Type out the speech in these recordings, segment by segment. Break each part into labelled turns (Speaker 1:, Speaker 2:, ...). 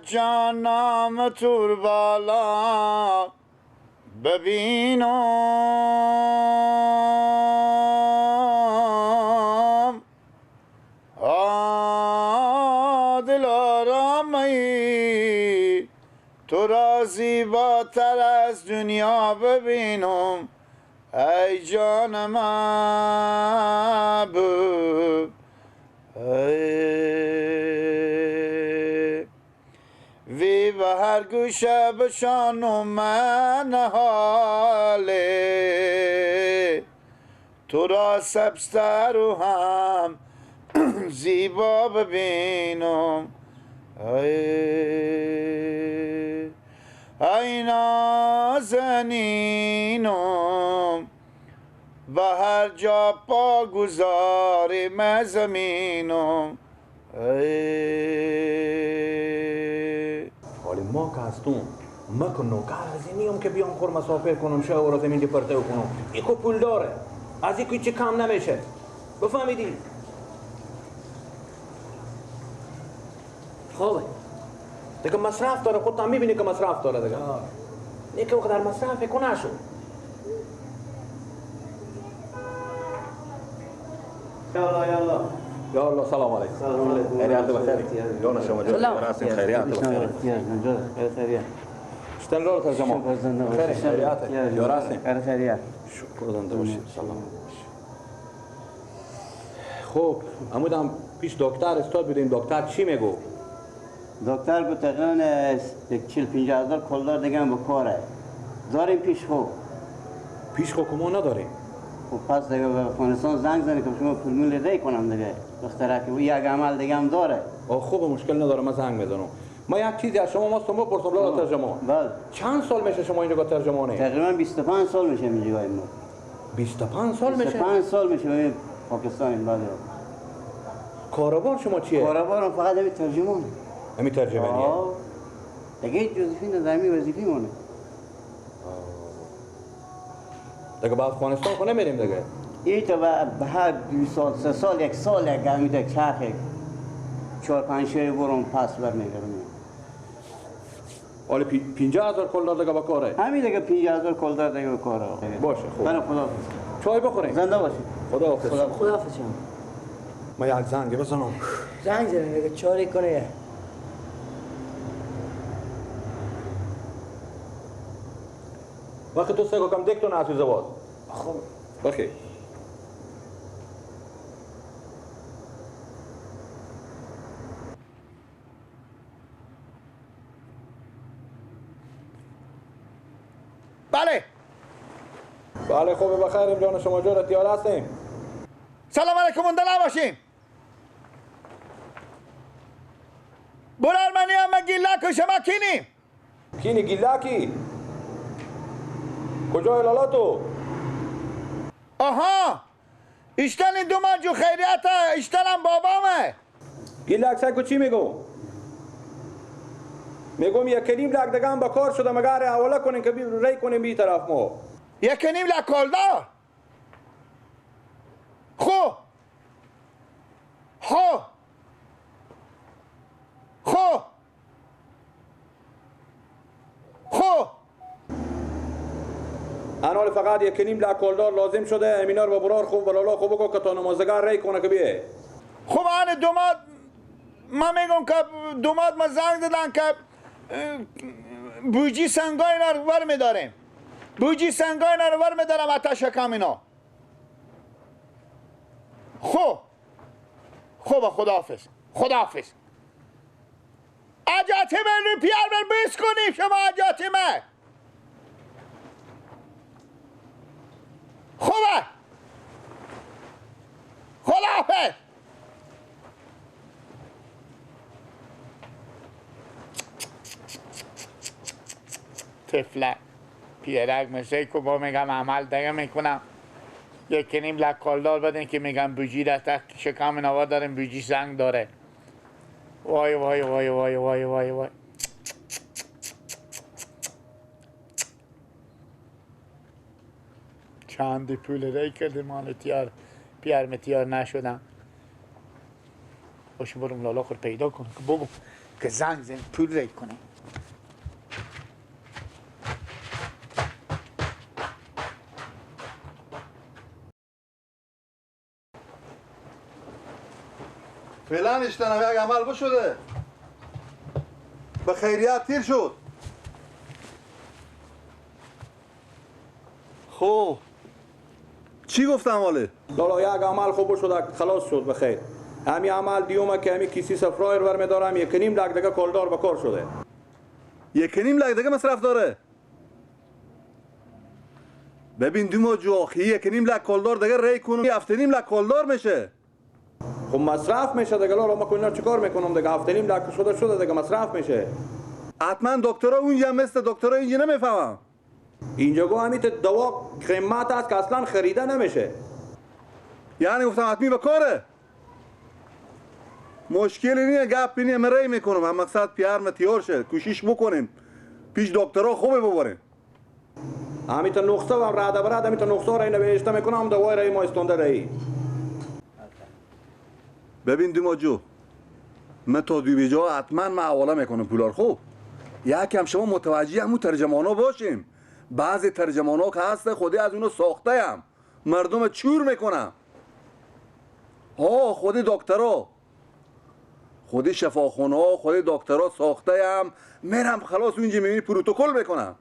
Speaker 1: جانم تور بالا ببینم، دلارامی تو را زیباتر از دنیا ببینم، ای جان محبوب. وی به هر گوشه بشانم من حاله، تو را سبزتر و هم زیبا ببینم. ای نازنینم به هر جا پا گذاریم زمینم.
Speaker 2: حالی ما که هستم ما که نوکر از این نیم که بیام خور مسافر کنم شه و را زمین پرتو کنم. این خب پول داره، از این چه کم نمیشه، بفهمیدی؟
Speaker 3: خوبه
Speaker 2: دیگه مصرف داره، خودت هم میبینی که مصرف داره دیگه. نه که در مصرف کنه شو.
Speaker 4: یالا یالا
Speaker 2: یا الله. سلام علیکم.
Speaker 4: سلام علیکم.
Speaker 2: خیریت بخیر. جان شما جان. راستین خیریت بخیر.
Speaker 4: خیریت.
Speaker 2: شتن رو ترجمه. خیر خیریت. یا راستین.
Speaker 4: خیریت.
Speaker 2: شکر زنده باشید. سلام. خب عمودم پیش دکتر استاد بودیم. دکتر چی میگو؟
Speaker 4: دکتر گفت تقریبا 40-50 هزار کلدار دیگه هم بکاره. داریم پیش خو.
Speaker 2: پیش خو که ما نداریم.
Speaker 4: خب پس دیگه به افغانستان زنگ زنی که شما پول مول ری کنم دیگه. بختره که او یک عمل دیگه هم داره.
Speaker 2: آه خوب مشکل نداره، من زنگ میزنم. ما یک چیزی از شما ماستم بپرسم لالا ترجمه.
Speaker 4: بله.
Speaker 2: چند سال میشه شما اینجا ترجمانه؟
Speaker 4: تقریبا 25 سال میشه اینجا ما.
Speaker 2: 25 سال میشه؟
Speaker 4: 25 سال میشه پاکستان. بله.
Speaker 2: کاروبار شما چیه؟
Speaker 4: کاروبارم فقط همین ترجمه.
Speaker 2: همین ترجمه نیه؟
Speaker 4: دیگه هیچ وظیفه نداره، همین وظیفه مونه.
Speaker 2: دیگه به افغانستان خو نمیریم دیگه.
Speaker 4: ای تا به هر 2 سال 3 سال 1 سال یک همین یک چرخ 4-5 شوی برم پس برمیگردم.
Speaker 2: حالا 50,000 کلدار دیگه با کاره.
Speaker 4: همین دیگه 50,000 کلدار دیگه با کاره.
Speaker 2: باشه خوب.
Speaker 4: برای خدا.
Speaker 2: چای بخوریم.
Speaker 4: زنده باشید.
Speaker 2: خدا حافظ.
Speaker 3: خدا حافظ.
Speaker 2: ما یک زنگ بزنم.
Speaker 3: زنگ زنم دیگه چاری کنه.
Speaker 2: وقتی تو سگو کم دکتون از زواز.
Speaker 3: خب.
Speaker 2: بخیر.
Speaker 1: بله.
Speaker 2: بله خوب بخیریم جان شما جور تیار هستیم.
Speaker 1: سلام علیکم مونده نباشیم. برو ارمنی هم گیلک شما کینیم.
Speaker 2: کینی گیلکی؟ کجای لالا تو؟
Speaker 1: آها ایشتن این دو جو خیریت ایشتن هم بابامه.
Speaker 2: گیلک سگو چی میگو؟ میگم 1.5 لک دیگه هم با کار شده مگر حواله کنین که ری کنیم بی طرف ما.
Speaker 1: 1.5 لک کالدار؟ خو خو خو خو
Speaker 2: انال فقط 1.5 لک کالدار لازم شده. امینا رو برار خوب ولالا خوب بگو که تا نمازگار ری کنه که بیه.
Speaker 1: خب آن دوماد من میگم که دوماد ما زنگ دادن که بوجی سنگای اینا رو ور میداریم. بوجی سنگای اینا رو ور میدارم آتش کم اینا. خب خب خداحافظ. خداحافظ. اجاتی من رو پیار بر بیس کنیم شما اجاتی من. خوبه. خداحافظ. طفله پیرک مثل که با میگم عمل دیگه میکنم. 1.5 لک کالدار بدین که میگم بوجی را تک شکم نوا داریم بوجی زنگ داره. وای وای وای وای وای وای وای. چند پول ری کردیم مال تیار پیار متیار نشدم. باشه برم لالا خود پیدا کن که بگم که زنگ زن پول ری کنه.
Speaker 5: فعلا اشتنم یک عمل بشده، به خیریت تیر شد. خب چی گفتم واله؟
Speaker 2: لالا یک عمل خوب شد، خلاص شد بخیر. همی عمل دیومه که همی کیسی صفرایر ور میدارم، 1.5 لک دیگه کالدار به کار شده.
Speaker 5: 1.5 لک دیگه مصرف داره؟ ببین دوما جو آخی 1.5 لک کالدار دیگه ری کنم 7.5 لک کالدار میشه.
Speaker 2: خب مصرف میشه دیگه لالا، ما اینا چیکار میکنم دیگه؟ 7.5 لک شده دیگه مصرف میشه.
Speaker 5: حتما دکترا اونجا مثل دکترا اینجا نمیفهمم.
Speaker 2: اینجا گو همین دوا قیمت است که اصلا خریده نمیشه.
Speaker 5: یعنی گفتم حتمی به کاره. مشکلی نیه، گپی نیه، من ری میکنم. هم مقصد پیار تیار شه، کوشش بکنیم پیش دکترا خوبه ببریم.
Speaker 2: همین تا نقطه و رده برد، همین تا نقطه را نوشته میکنم، دوای رای ما استونده رای.
Speaker 5: ببین دوما جو، من تا دوی جا حتما من حواله میکنم پولار. خوب یکم شما متوجه همون ترجمانا باشیم. بعضی ترجمانا که هست خودی از اونو ساخته هم مردم چور میکنم. ها خودی دکترا، خودی شفاخونه ها، خودی دکترا ساخته هم میرم خلاص اونجا میبینی پروتکل میکنم.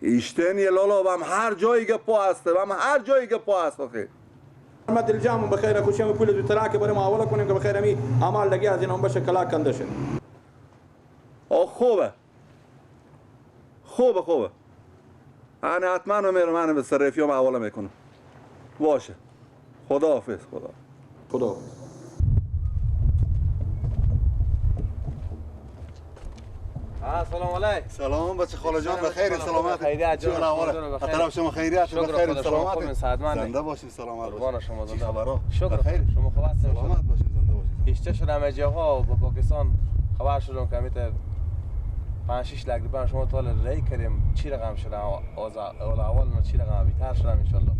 Speaker 5: ایشتن یه لالا بم هر جایی که پا هسته، بم هر جایی که پا هست. آخه
Speaker 2: ما دل جامون بخیر کوشیم پول دو تراک بریم حواله کنیم که بخیر می عمل لگی از این هم بشه کلا کنده شه.
Speaker 5: آه خوبه خوبه خوبه. انا حتما میرم، من به صرافی هم حواله میکنم. باشه خداحافظ. خدا
Speaker 2: خدا.
Speaker 6: سلام علیک.
Speaker 5: سلام بچه خاله جان، بخیر سلامت.
Speaker 6: خیریت جان،
Speaker 5: طرف شما خیریت بخیر سلامت.
Speaker 6: زنده
Speaker 5: باشین سلامت باشین.
Speaker 6: قربان شما زنده
Speaker 5: خبرها؟
Speaker 6: شکر
Speaker 5: بخیر.
Speaker 6: شما خوب هستین؟
Speaker 5: سلامت باشین زنده باشین.
Speaker 6: بیشتر شدم از آقا با پاکستان خبر شدم که میته 5 6 لک روپیه شما تا ری کردیم. چی رقم شدم اول اول چی رقم بیتر شدم ان شاء الله.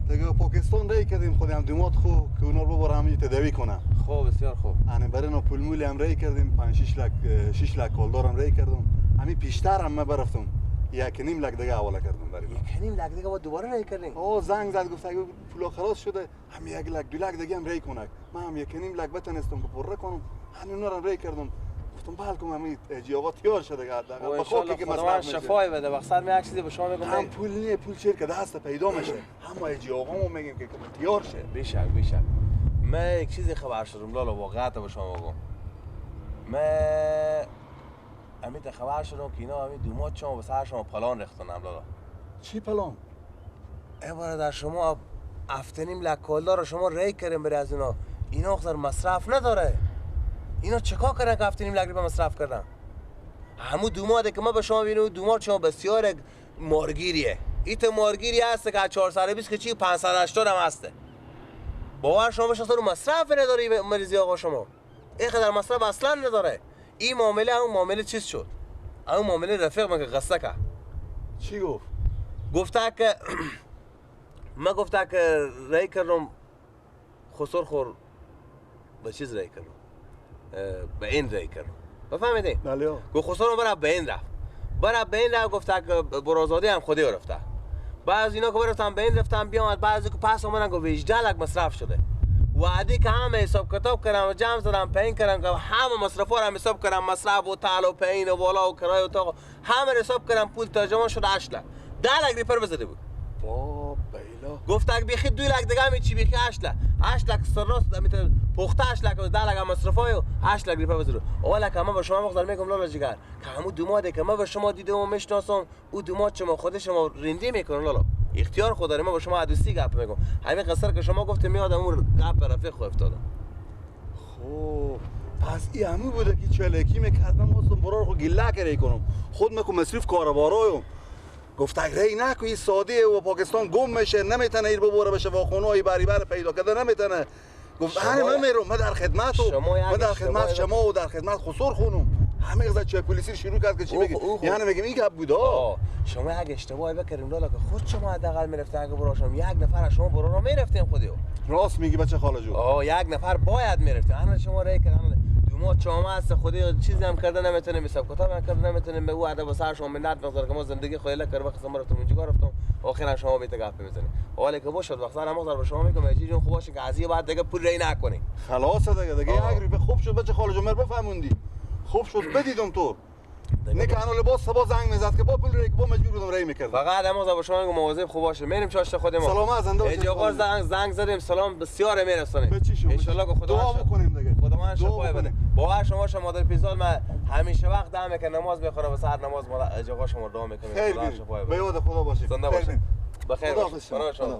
Speaker 5: دیگه پاکستان ری کردیم خودم دومات خو که اونا رو ببرم همین تداوی کنم.
Speaker 6: خوب بسیار خوب.
Speaker 5: یعنی برای اینا پول مولی هم ری کردیم، 5 6 لک 6 لک دلار هم ری کردم. همین پیشتر هم من برفتم 1.5 لک دیگه حواله کردم برای
Speaker 6: 1.5 لک دیگه با دوباره ری کردیم.
Speaker 5: او زنگ زد گفت اگه پولا خلاص شده هم 1 لک 2 لک دیگه هم ری کنک. من هم 1.5 لک بتونستم که پره کنم، همین اونا رو ری کردم. گفتم بلکم همین آقا تیار شده دیگه حداقل
Speaker 6: به که مصرف میشه. شفای بده. مقصد می یک چیزی به شما میگم،
Speaker 5: هم پول نیه، پول چیر که دست پیدا میشه، هم ایجی آقامو میگیم که تیار شه.
Speaker 6: بیشک بیشک. من یک چیزی خبر شدم لالا، واقعا به شما بگم، من امیت خبر شدم که اینا همین دومات شما به سر شما پلان ریختنم لالا.
Speaker 5: چی پلان؟
Speaker 6: ای برادر شما 7.5 لک کالدار شما ری کردیم بری از اینا، اینا اخضر مصرف نداره. اینا چیکار کردن که 7.5 لک روپیه مصرف کردن؟ همون دوماده که ما به شما بینیم، دومات شما بسیار مارگیریه. ایت مارگیری هست که 420 که چی 580 هم هسته. باور شما بشه اصلا مصرف نداره مریضی آقا شما. اینقدر مصرف اصلا نداره. این معامله همون معامله چیز شد. همون معامله رفیق من که قصه کرد.
Speaker 5: چی گفت؟
Speaker 6: گفته که من گفته که رای کردم خسر خور به چیز رای کردم، به این رای کردم. بفهمیدی؟
Speaker 5: بله.
Speaker 6: گفت خسرو برا به این رفت. برا به این رفت گفته که برازاده هم خودی رفته. بعض اینا که برفتم به این رفتم بیامد، بعضی که پس آمدن گفت 18 لک مصرف شده. وعده که همه حساب کتاب کردم و جمع زدم پایین کردم که همه مصرفا رو هم حساب کردم، مصرف و تعال و پایین و بالا و کرایه و اتاق همه حساب کردم، پول ترجمه شد 8 لک. 10 لک ریپر بزده بود.
Speaker 5: با بیلا
Speaker 6: گفت اگه بیخی 2 لک دیگه هم چی بیخی 8 لک. 8 لک سر راست میته پخته 8 لک و 10 لک هم مصرفای و 8 لک ریپر بزده. اول که من به شما مقدار میگم لالا جگر که همون دوماده که من به شما دیدم و میشناسم، او دوماد شما خود شما رندی میکنه لالا. اختیار خود داره، من با شما دوستی گپ میگم. همین قصه که شما گفتم میادم اون گپ رفیق خو افتادم.
Speaker 5: خب پس این همون بوده که چلکی میکردم خواستم برار خو گله کری کنم، خود میکم مصرف کاربارایم. گفت ری نکو این ساده و پاکستان گم میشه، نمیتونه ایر ببره بشه واخونه بری بر پیدا کرده نمیتونه. گفت هر من میرم، من در خدمت و من در خدمت شما و در خدمت خسر خونم. همه قضیه چه پلیسی شروع کرد که چی بگی، یعنی میگم این گپ بود.
Speaker 6: شما اگه اشتباهی بکردیم لالا که خود شما حداقل میرفتن، اگه براشم یک نفر از شما برا میرفتیم خودیو.
Speaker 5: راست میگی بچه خاله جو.
Speaker 6: یک نفر باید میرفتیم. انا شما ری کردن دوما چامه هست خودی چیزی هم کرده نمیتونیم حساب کتاب هم کرده نمیتونیم به او ادب و سر شما منت بگذاره که ما زندگی خیلی کرد وقت ما رفتم اونجا رفتم آخرا شما بیت گپ میزنی. حالا که باشد وقت سر ما به شما میگم اجی جون خوب باشه که از بعد دیگه پول ری نکنی.
Speaker 5: خلاص دیگه یک روپه خوب شد بچه خاله جمر بفهموندی. خوب شد بدیدم تو. نه که انا لباس صبا زنگ میزد که با پول ری که با مجبور بودم ری میکردم.
Speaker 6: فقط اما به شما میگم مواظب خوب باشه. میریم چاشت خودمون.
Speaker 5: سلام زنده باشید.
Speaker 6: آقا زنگ زدیم سلام بسیار میرسونیم. ان شاء الله که خدا
Speaker 5: دعا بکنیم دیگه.
Speaker 6: خدا من شفای بده. باور شما مادر پیزال من همیشه وقت دمه که نماز میخونم و سر نماز مادر آقا شما دعا میکنم.
Speaker 5: خدا شفای بده. به یاد خدا باشید.
Speaker 6: زنده باشید. بخیر. خدا.